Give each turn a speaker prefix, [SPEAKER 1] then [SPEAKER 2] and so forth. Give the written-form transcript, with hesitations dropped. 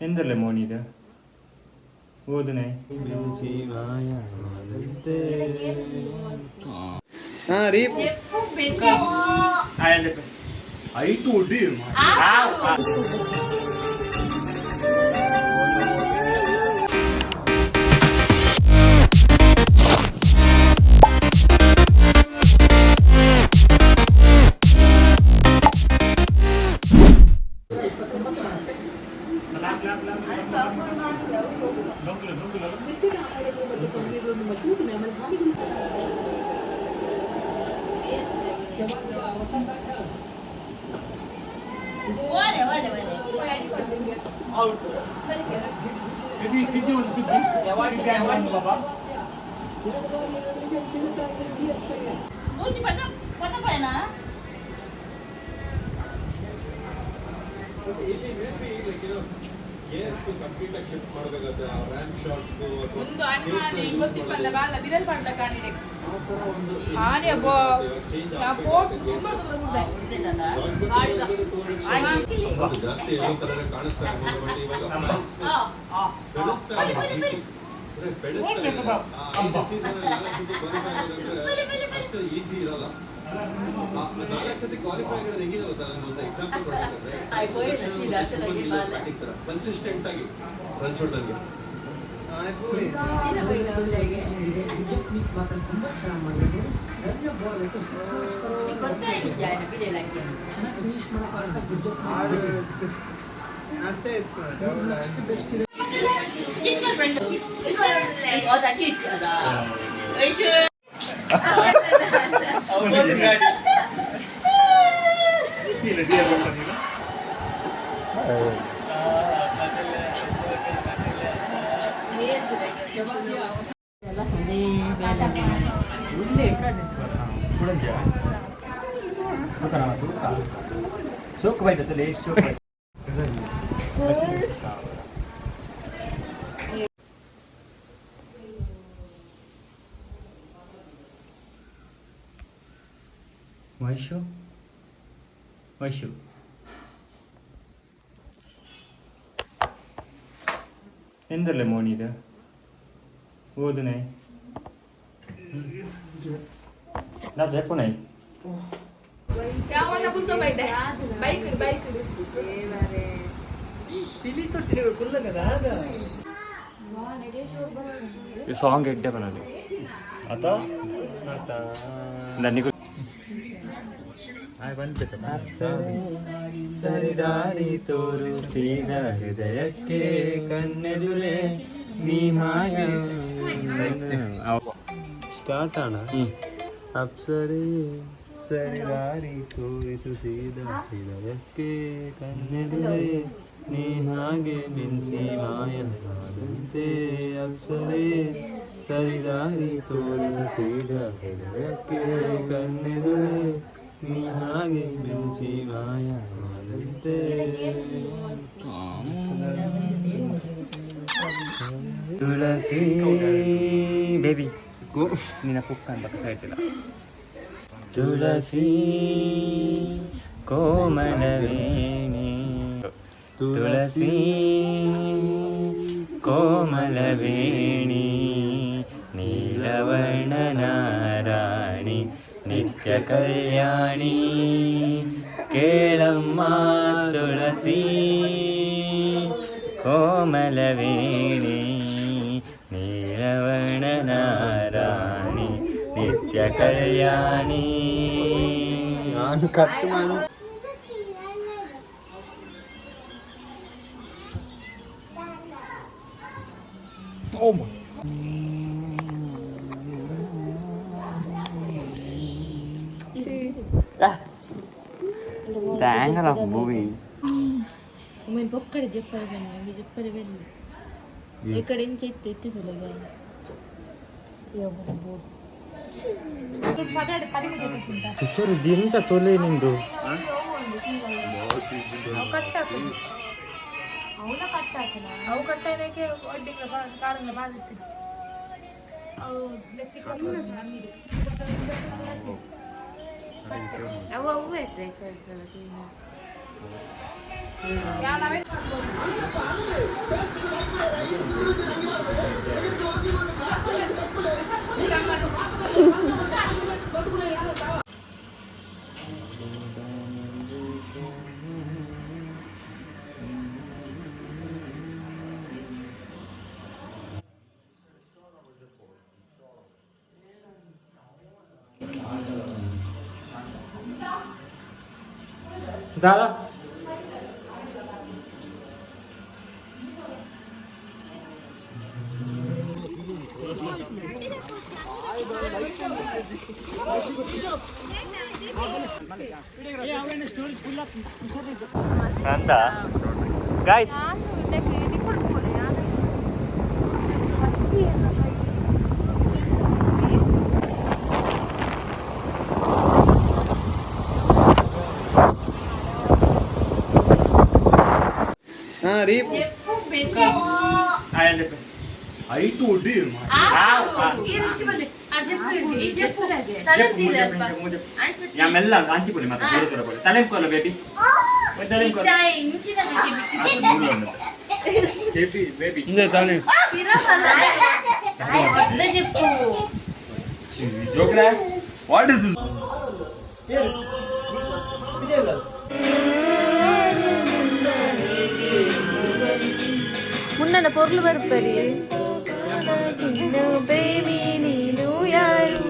[SPEAKER 1] ಎಂದರ್ಲೆ ಮೋನಿದ ಓದನೆ.
[SPEAKER 2] ಒಂದು ಅಣ್ಣ ಗೊತ್ತಿಪ್ಪಂದ ಬಾಲ ಬಿರಲ್ ಪಾಡ್ಲ ಕಾಣಿಡೆ ಆನೆ ಬೋ ನಾ ಪೋಟ್ ತುಂಬ ದೂರ
[SPEAKER 3] ಜಾಸ್ತಿ ಯಾವ ತರನೇ ಕಾಣಿಸ್ತಾ ಇರ್ಬೋದು. ಬಟ್ ಇವಾಗ ಬೆಳೆಸ್ತಾ ಇದ್ದಾರೆ. ಅಂದ್ರೆ ಬೆಳೆಸ್ತಾ ಇದ್ದಾರೆ. ಆ ಐದು season ಅಲ್ಲಿ ನಾಲ್ಕು ಸತಿ qualify ಆಗೋದಂದ್ರೆ ಅಷ್ಟು ಈಸಿ ಇರಲ್ಲ. ಆ ನಾಲ್ಕು ಸತಿ ಕ್ವಾಲಿಫೈ ಆಗಿರೋದು ಹೆಂಗಿದೆ ಗೊತ್ತಾ? ನಾನು ಒಂದು ಎಕ್ಸಾಂಪಲ್ ಕೊಡ್ಬೇಕಂದ್ರೆ, ಕನ್ಸಿಸ್ಟೆಂಟ್ ಆಗಿ ರನ್ ಶೋಟರ್ಗೆ.
[SPEAKER 1] ಶೋಕ್ ಬೈದತ್ತಲ್ಲ, ಶೋಕ್. ವೈಶು, ವೈಶು, ಎಂದರ್ಲೆ ಮೋನಿದ ಓದನೆ ನಾ ಜೆಪ್ಪುನೈ.
[SPEAKER 2] ಯಾವನ್ನ ಕುಂತ ಬೈದೆ ಬೈಕ್ ಬೈಕ್.
[SPEAKER 1] ಈ ಸಾಂಗ್ ಎಡ್ಡೆ ಬನಲ್ಲಿ.
[SPEAKER 4] ಅತ.
[SPEAKER 1] ನನಗೂ
[SPEAKER 4] ಸರಿದಾರಿ ತೋರಿಸಿದ ಹೃದಯಕ್ಕೆ ಕಣ್ಣೆದುರೆ ನೀ ಮಾಯ. ಸ್ಟಾರ್ಟ್ ಅಣ್ಣ. ಅಪ್ಸರೇ, ಸರಿದಾರಿ ತೋರಿಸು ಸೀದಾ ಹೃದಯಕ್ಕೆ ಕಣ್ಣೆದುರೆ ನೀ ಹಾಗೆ ಮಿಂಚಿ ಮಾಯವಾದಂತೆ. ಅಪ್ಸರೇ, ಸರಿದಾರಿ ತೋರಿಸು ಸೀದಾ ಹೃದಯಕ್ಕೆ ಕಣ್ಣೆದುರೆ ನೀ ಹಾಗೆ ಮಿಂಚಿ ಮಾಯವಾದಂತೆ.
[SPEAKER 1] ತುಳಸಿ ಬೇಬಿ, ನಿನ್ನ ಕುಕ್ಕ ಅಂತ ಸೈಟಿಲ್ಲ. ತುಳಸಿ ಕೋಮಲವೇಣಿ, ತುಳಸಿ ಕೋಮಲವೇಣಿ, ನೀಲವರ್ಣ ನಾರಾಣಿ, ನಿತ್ಯ ಕಲ್ಯಾಣಿ, ಕೇಳಮ್ಮ ತುಳಸಿ ಕೋಮಲವೇಣಿ, ನೀಲವರ್ಣ ನಾರಾಣಿ, ನಿತ್ಯ ಕಲ್ಯಾಣಿ.
[SPEAKER 4] ನಾನು ಕಟ್ ಮಾಡು.
[SPEAKER 1] The angle of movies.
[SPEAKER 5] ಒಮ್ಮೆ ಬೊಕ್ಕಡೆ ಜಪ್ಪರೆ ಬನ್ನಿ, ಒಂಜಿ ಜಪ್ಪರೆ ಬನ್ನಿ. ಈ ಕಡೆ ಇಂಚ ಇತ್ತು ಎತ್ತಿ ತುಲಗ.
[SPEAKER 1] ಕಿಶೋರ್, ಎಂತ ತೊಲೆ ನಿಂದು?
[SPEAKER 5] ಅವಳ ಕಟ್ಟಾತನ
[SPEAKER 2] ಅವು ಕಟ್ಟೈನಕ್ಕೆ ಒಡ್ಡಿಂಗ್ಲ ಕಾರಂಗ್ಲ ಬಾಳಿತ್ತಿಚ್ಚಿ ಅವು ನೆತ್ತಿ ನೀರು.
[SPEAKER 5] ಅವು ಅವೇ.
[SPEAKER 1] ದಾದಾ. ನಂದ ಗಾಯ್ಸ್. మెల్ల అంచిపోలే మాత్రం దూర దూర పోలే తలెంకోలే బేబీ తలెంకోలే బేబీ బేబీ.
[SPEAKER 5] చెప్పు.
[SPEAKER 1] జోక్రా.
[SPEAKER 4] What is this?
[SPEAKER 5] ಮುನ್ನನ ಪೊರ್ಲು ಬರ್ಪರಿ ಪ್ರೇಮಿ ನೀನು ಯಾರು.